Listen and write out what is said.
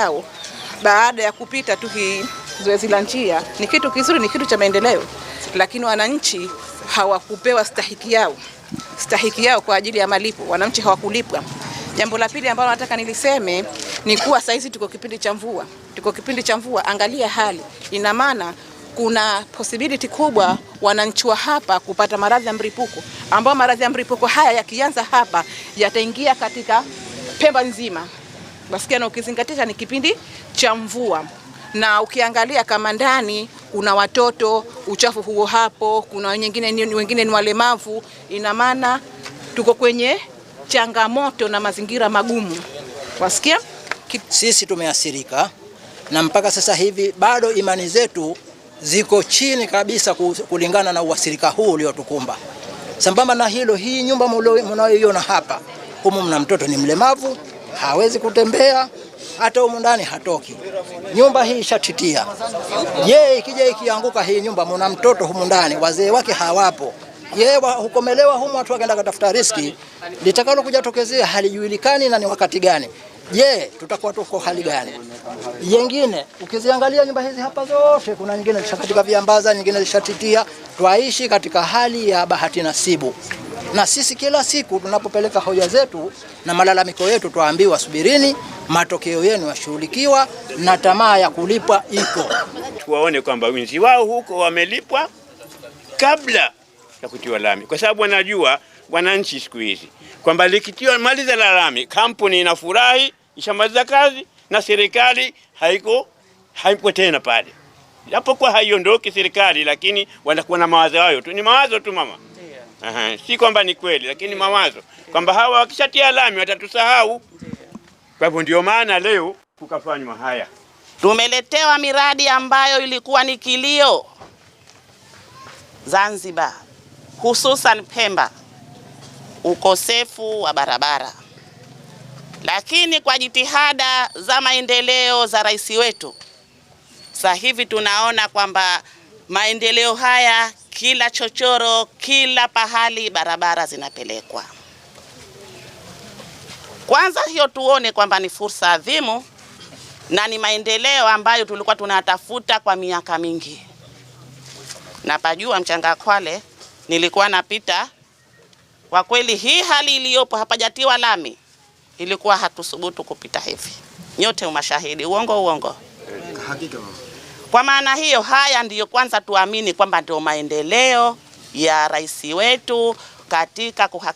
zao baada ya kupita tu hii zoezi la njia, ni kitu kizuri, ni kitu cha maendeleo, lakini wananchi hawakupewa stahiki yao kwa ajili ya malipo, wananchi hawakulipwa. Jambo la pili ambalo nataka niliseme ni kuwa saizi tuko kipindi cha mvua, tuko kipindi cha mvua. Angalia hali, ina maana kuna possibility kubwa wananchi wa hapa kupata maradhi ya mlipuko, ambao maradhi ya mlipuko haya yakianza hapa yataingia katika Pemba nzima. Basikia, na ukizingatia ni kipindi cha mvua, na ukiangalia kama ndani kuna watoto, uchafu huo hapo, kuna wengine ni walemavu, ina maana tuko kwenye changamoto na mazingira magumu. Wasikia? Sisi tumeathirika na mpaka sasa hivi bado imani zetu ziko chini kabisa kulingana na uathirika huu uliotukumba. Sambamba na hilo, hii nyumba mnayoiona hapa, humu mna mtoto ni mlemavu, hawezi kutembea, hata humu ndani hatoki. Nyumba hii ishatitia. Je, ikija ikianguka hii nyumba, muna mtoto humu ndani, wazee wake hawapo, ye hukomelewa humu, watu wakaenda kutafuta riski, litakalo kuja tokezea halijulikani na ni wakati gani. Je, tutakuwa tuko hali gani? Yengine ukiziangalia nyumba hizi hapa zote, kuna nyingine zishakatika viambaza, nyingine zishatitia. Twaishi katika hali ya bahati nasibu, na sisi kila siku tunapopeleka hoja zetu na malalamiko yetu twaambiwa subirini, matokeo yenu yashughulikiwa na tamaa ya kulipwa iko. Tuwaone kwamba wenzi wao huko wamelipwa kabla ya kutiwa lami, kwa sababu wanajua wananchi siku hizi kwamba likitiwa maliza la lami, kampuni inafurahi ishamaliza kazi na serikali haiko tena pale, japokuwa haiondoki serikali, lakini wanakuwa na mawazo hayo tu, ni mawazo tu mama. Aha, si kwamba ni kweli, lakini mawazo kwamba hawa wakishatia lami watatusahau. Kwa hivyo ndio maana leo kukafanywa haya. Tumeletewa miradi ambayo ilikuwa ni kilio Zanzibar, hususan Pemba, ukosefu wa barabara. Lakini kwa jitihada za maendeleo za rais wetu, sasa hivi tunaona kwamba maendeleo haya, kila chochoro, kila pahali barabara zinapelekwa. Kwanza hiyo tuone kwamba ni fursa adhimu na ni maendeleo ambayo tulikuwa tunatafuta kwa miaka mingi. Napajua mchanga Kwale, nilikuwa napita, kwa kweli hii hali iliyopo hapajatiwa lami, ilikuwa hatusubutu kupita hivi. Nyote umashahidi, uongo uongo? Hakika. Kwa maana hiyo, haya ndiyo kwanza tuamini kwamba ndio maendeleo ya rais wetu katika kuhakikisha